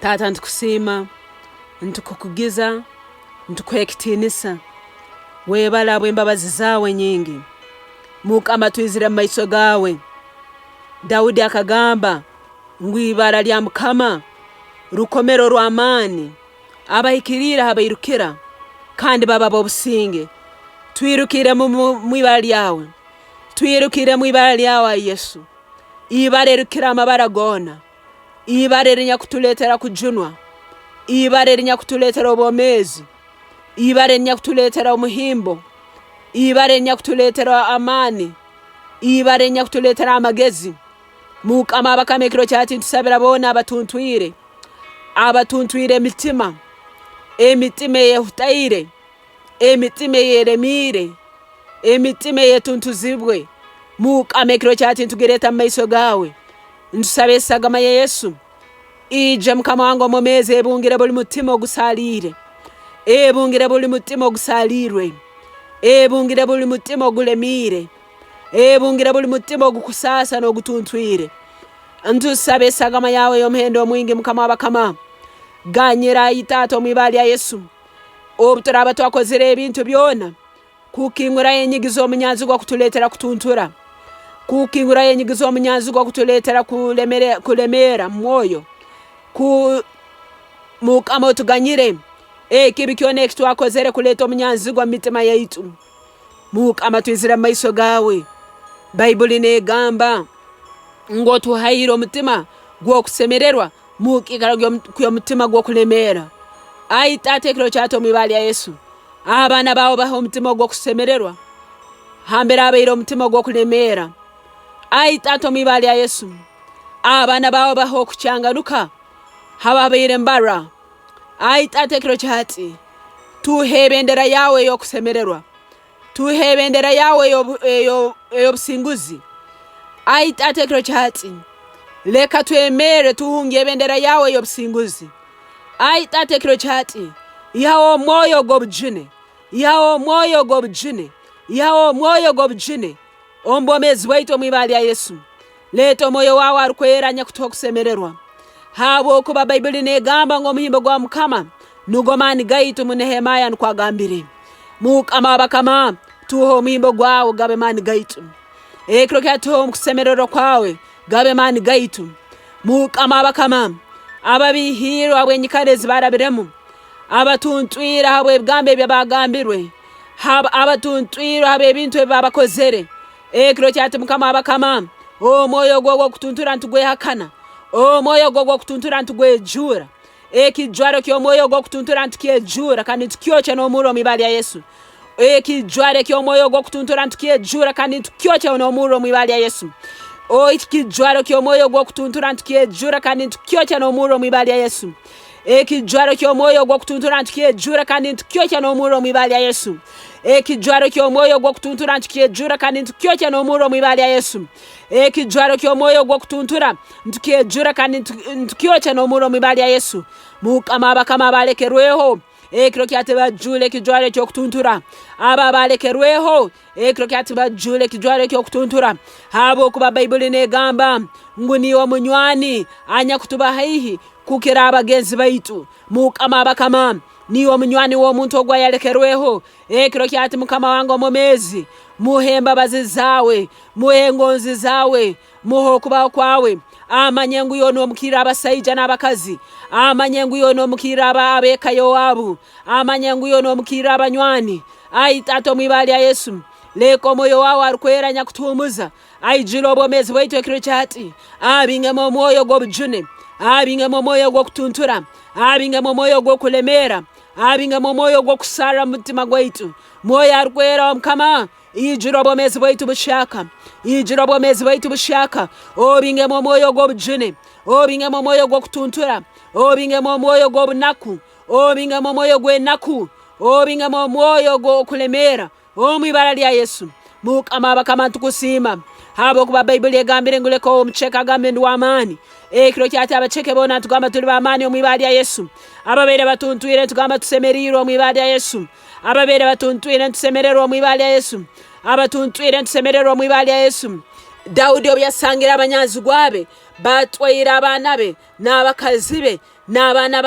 Taata nitukusiima, nitukukugiza, nitukuha ekitiinisa. Webale habw'embabazi zaawe enyingi. Mukama twizire mu maiso gaawe. Daudi akagamba ngu ibara lya Mukama rukomero rw'amaani, abahikiriire ahabairukira kandi baba b'obusinge. Twirukire mu ibara lyawe, twirukire mu ibara lyawe ai Yesu, ibara erikukira amabara goona. Ibara erinyakutuleetera kujunwa, ibara erinyakutuleetera obwomeezi, ibara erinyakutuleetera omuhimbo, ibara erinyakutuleetera amaani, ibara erinyakutuleetera amagezi. Mukama abakama ekiro kya hati nitusabira boona abatuntwire, abatuntwire emitima, emitima eyehutaire, emitima eyeremiire, emitima eyetuntuzibwe. Mukama ekiro kya hati nitugireeta mu maiso gaawe. Ntusaba esagama ya Yesu ije Mukama wange omwomeezi ebungire buli mutima ogusaliire, ebungire buli mutima ogusaliirwe, ebungire buli mutima ogulemiire, ebungire buli mutima ogukusaasa n'ogutuntwire. Ntusaba esagama yawe ey'omuhendo omwingi Mukama w'abakama. Ganyira ai Taata omu ibara lya Yesu, obu turaaba twakozire ebintu byona Kukingurayo enyigi z'omunyanzigwa kutuleetera kutuntura. Kukingurayo enyigi z'omunyanzigwa kutuleetera kulemeera mu mwoyo. Ku Mukama otuganyire ekibi kyona eki twakozere kuleeta omunyanzigwa mu mitima yaitu. Mukama twizire mu maiso gaawe. Baibuli n'egamba ngu otuhaire omutima gw'okusemererwa mu kiikaro ky'omutima gw'okulemeera. Ai Taata ekiro kyata omu ibara lya Yesu, abaana baawe bahe omutima ogw'okusemererwa hambere abaire omutima ogw'okulemeera. Ai Taata omu ibara lya Yesu, abaana baawe bahe okukyanganuka hababaire mbarwa. Ai Taata ekiro kyahati, tuhe ebendera yaawe ey'okusemererwa. Tuhe ebendera yawe ey'obusinguzi. Ai Taata ekiro kya hati, leka twemerre tuhungye ebendera yawe ey'obusinguzi. Ai Taata ekiro kya hati, ihaho omwoyo ogw'obujune, ihaho omwoyo ogw'obujune, ihaho omwoyo ogw'obujune omu bwomeezi bwaitu omu ibara lya Yesu. Leeta omwoyo wawe arukwera anyakutuha okusemererwa. Habwokuba Baibuli negamba ngu omuhimbo gwa Mukama nugo maani gaitu mu Nehemiah nukwo agambire. Mukama wabakama tuhe omuhimbo gwawe gabe maani gaitu. Ekiro kya tuhe omu kusemererwa kwawe gabe maani gaitu. Mukama wabakama ababihiirwe habw'enyikara ezi barabiremu, abatuntwire habw'ebigambo ebi bagambirwe, abatuntwirwe habw'ebintu ebi babakozere, Ekiro kyati Mukama w'abakama, omwoyo ogwo ogw'okutuntura nitugwehakana, omwoyo ogwo ogw'okutuntura nitugwejuura, ekijwaro ky'omwoyo ogw'okutuntura nitukyejuura kandi nitukyokya n'omurro omu ibara lya Yesu. Ekijwaro eky'omwoyo ogw'okutuntura nitukyejuura kandi nitukyokya n'omurro omu ibara lya Yesu. Ekijwaro ky'omwoyo ogw'okutuntura nitukyejuura kandi nitukyokya n'omurro omu ibara lya Yesu. Ekijwaro ky'omwoyo ogw'okutuntura nitukyejura kandi nitukyokya n'omurro omu ibara lya Yesu. Ekijwaro ky'omwoyo ogw'okutuntura nitukyejura kandi nitukyokya n'omurro omu ibara lya Yesu. Ekijwaro ky'omwoyo ogw'okutuntura nitukyejura kandi nitukyokya n'omurro omu ibara lya Yesu. Mukama abakama abalekerweho ekiro kyatibajura ekijwaro eky'okutuntura. Abo abalekerweho Ekiro kya tibajura ekijwaro eky'okutuntura, habwokuba Baibuli n'egamba ngu niiwe omunywani anyakutuba haihi kukira abagenzi baitu. Mukama abakama, niiwe omunywani w'omuntu ogu ayalekerweho. Ekiro kya hati Mukama wange omwomeezi, muhe embabazi zaawe, muhe engonzi zaawe, muhe okubaho kwawe, amanye ngu iwe nomukirra abasaija n'abakazi, amanye ngu iwe nomukirra ab'eka y'owabu, amanye ngu iwe nomukirra abanywani. Ai Taata, omu ibara lya Yesu, leka Omwoyo wawe Arukwera anyakutuhumuza aijwire obwomeezi bwaitu ekiro kya hati, abingemu omwoyo ogw'obujune, abingemu omwoyo ogw'okutuntura, abingemu omwoyo ogw'okulemeera, abingemu omwoyo ogw'okusarra mu mutima gwaitu. Mwoyo Arukwera wa Mukama, ijura obwomeezi bwaitu buhyaka, ijura obwomeezi bwaitu buhyaka, obingemu omwoyo ogw'obujune, obingemu omwoyo ogw'okutuntura, obingemu omwoyo ogw'obunaku, obingemu omwoyo gw'enaku, Obingemu omwoyo ogw'okulemeera omu ibara lya Yesu. Mukama abakama ntukusiima habwokuba Baibuli egambire ngu leka omuceke agambe ndi w'amaani. Ekiro kyati abaceke boona ntugamba tuli b'amaani omu ibara lya Yesu. Ababaire batuntwire ntugamba tusemeriirwe omu ibara lya Yesu. Ababaire batuntwire ntusemererwa omu ibara lya Yesu. Abatuntwire ntusemererwa omu ibara lya Yesu. Daudi obu yasangire abanyanzigwa be. Batwaire abaana be n'abakazi be n'abaana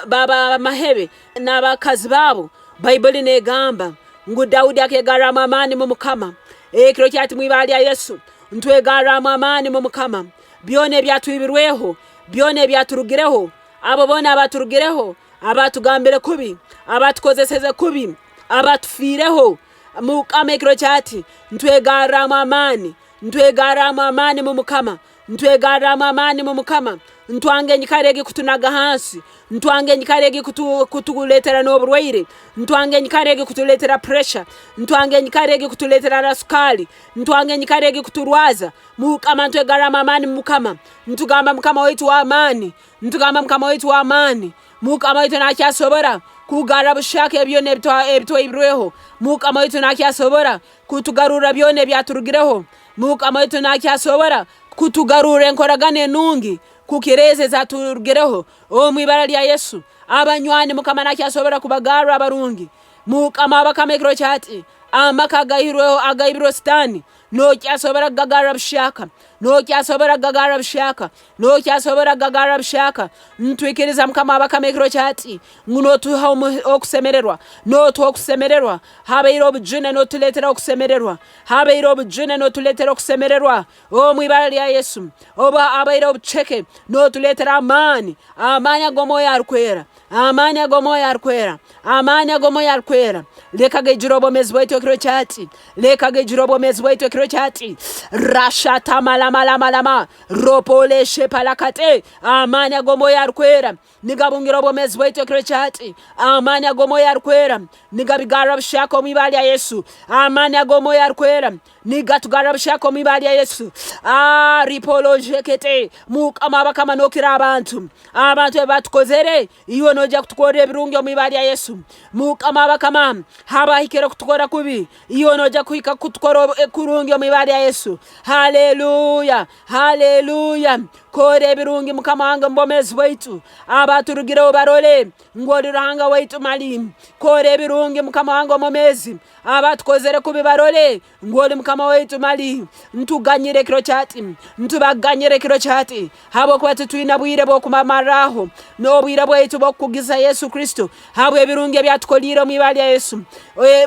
b'abamahe be n'abakazi baabo. Baibuli n'egamba ngu Daudi akegarramu amaani mu Mukama. Ekiro kyati mu ibara lya Yesu, ntwegarramu amaani mu Mukama. Byona ebyatwibirweho, byona ebyaturugireho, abo boona abaturugireho, abatugambire kubi, abatukozeseze kubi, abatufiireho, Mukama ekiro kyati ntwegarramu amaani, ntwegarramu amaani mu Mukama, ntwegarramu amaani mu Mukama, ntwanga enyikara egi kutunaga hansi, ntwanga enyikara egi kutuleetera n'oburwaire, ntwanga enyikara egi kutuleetera puresha, ntwanga enyikara egi kutuleetera na sukaali, ntwanga enyikara egi kuturwaza. Mukama ntwegarramu amaani mu Mukama, ntugamba Mukama waitu w'amaani, ntugamba Mukama waitu w'amaani, Mukama waitu nakyasobora kugarra bushaka ebyona ebitwaibirweho. Mukama waitu nakyasobora kutugarurra byona ebyaturugireho. Mukama waitu nakyasobora kutugarurra enkoragana enungi kukira ezi ezaturugireho. Omu ibara lya Yesu, abanywani Mukama nakyasobora kubagarra abarungi. Mukama abakama ekiro kyati, amaka agaihirweho agaibirwe Sitaani, Nokyasobora kugagarra buhyaka, nokyasobora kugagarra buhyaka, nokyasobora kugagarra buhyaka. Nitwikiriza Mukama w'abakama ekiro kya hati ngu notuha okusemererwa, notuha okusemererwa. Habaire obujune notuletera okusemererwa, habaire obujune notuletera okusemererwa omu ibara lya Yesu. Obu habaire obuceke notuletera amaani, amaani ag'Omwoyo Arukwera. Amaani ag'Omwoyo Arukwera, amaani ag'Omwoyo Arukwera, leka gaijure obwomeezi bwaitu ekiro kya hati, leka gaijure obwomeezi bwaitu ekiro kya hati. Rashatamalamalama ropoleshepalakate, amaani ag'Omwoyo Arukwera nigabungira obwomeezi bwaitu ekiro kya hati, amaani ag'Omwoyo Arukwera nigabigarra buhyaka omu ibara lya Yesu, amaani ag'Omwoyo Arukwera Nigatugarra buhyaka omu ibara lya Yesu. Ah, ripolojekete Mukama abakama nokira abantu. Abantu ebi batukozere, iwe noija kutukorra ebirungi omu ibara lya Yesu. Mukama abakama, habahikire kutukora kubi, iwe noija kuhika kutukora kurungi omu ibara lya Yesu. Haleluya, haleluya. Kora ebirungi Mukama wange omu bwomeezi bwaitu. Abaturugireho barole ngu oli Ruhanga waitu mali. Kora ebirungi Mukama wange omwomeezi. Abatukozere kubi barole ngu oli Mukama waitu mali. Ntuganyire ekiro kyati, ntubaganyire ekiro kyati, habwokuba titwina bwire bw'okubamarraho n'obwire bwaitu bw'okukugiza Yesu Kristo habw'ebirungi ebi atukoliire omu ibara lya Yesu.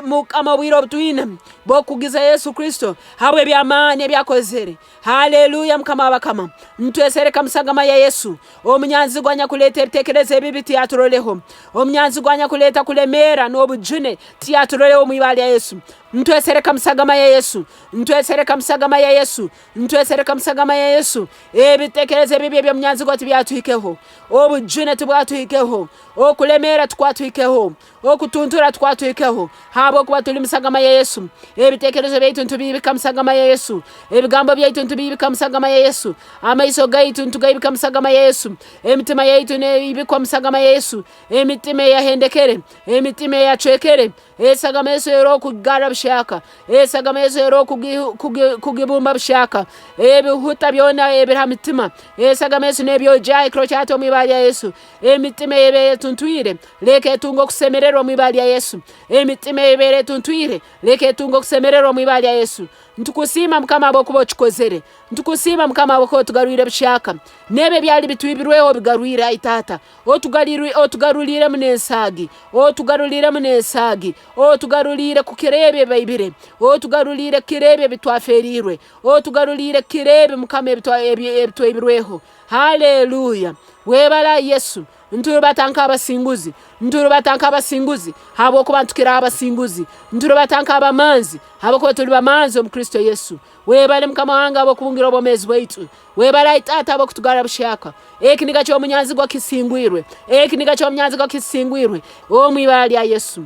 Mukama obwire obu twine bw'okukugiza Yesu Kristo habw'eby'amaani ebi akozere. Haleluya Mukama w'abakama. Ntwesereka mu sagama ya Yesu. Omunyanzigwa anyakuleeta ebitekerezo ebibi tiyaturoleho. Omunyanzigwa anyakuleeta kulemeera n'obujune tiyaturoleho omu ibara lya Yesu. Ntwesereka mu sagama ya Yesu. Ntwesereka mu sagama ya Yesu. Ntwesereka mu sagama ya Yesu. Ebitekerezo ebibi eby'omunyanzigwa tibyatuhikeho. Obujune tibwatuhikeho. Okulemeera tikwatuhikeho. Okutuntura tikwatuhikeho, habwokuba tuli musagama ya Yesu. Ebitekerezo byaitu nitubiibika musagama ya Yesu. Ebigambo byaitu nitubiibika musagama ya Yesu. Amaiso gaitu nitugaibika musagama ya Yesu. Emitima yaitu neibikwa musagama ya Yesu. Emitima eyahendekere, emitima eyacwekere, esagama Yesu erokugara buhyaka, esagama Yesu erokugibumba buhyaka. Ebihuta byona ebiri ha mitima, esagama Yesu nebyogyaho ekiro kyati omu ibara lya Yesu. Emitima eyebaire etuntwire, leka etunge okusemererwa omu ibara lya Yesu. Emitima eyebaire etuntwire, leka etunge okusemererwa omu ibara lya Yesu. Nitukusiima Mukama habwokuba okikozere. Nitukusiima Mukama habwokuba otugarwire buhyaka. N'ebi ebyali bitwibirweho obigarwire, ai Taata. Otugaruliiremu n'ensaagi. Otugaruliiremu n'ensaagi. Otugaruliire kukira ebi ebibaibire. Otugaruliire kukira ebi ebitwaferiirwe. Otugaruliire kukira ebi Mukama ebitwaibirweho. Haleluya! Webale ai Yesu. Nturubata nk'abasinguzi, nturubata nk'abasinguzi, habwokuba ntukiraho abasinguzi. Nturubata nk'abamanzi, habwokuba tuli bamanzi omu Kristo Yesu. Webale Mukama wange habw'okubungira obwomeezi bwaitu. Webale ai Taata habw'okutugarra buhyaka. Ekiniga ky'omunyanzigwa kisingwirwe. Ekiniga ky'omunyanzigwa kisingwirwe omu ibara lya Yesu.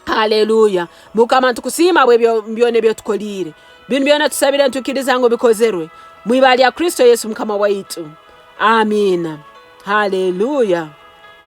Haleluya. Mukama ntukusiima habw'ebyo byona eby'otukoliire. Binu byona tusabire nitwikiriza ngu bikozerwe mu ibara lya Kristo Yesu Mukama waitu. Amiina. Haleluya.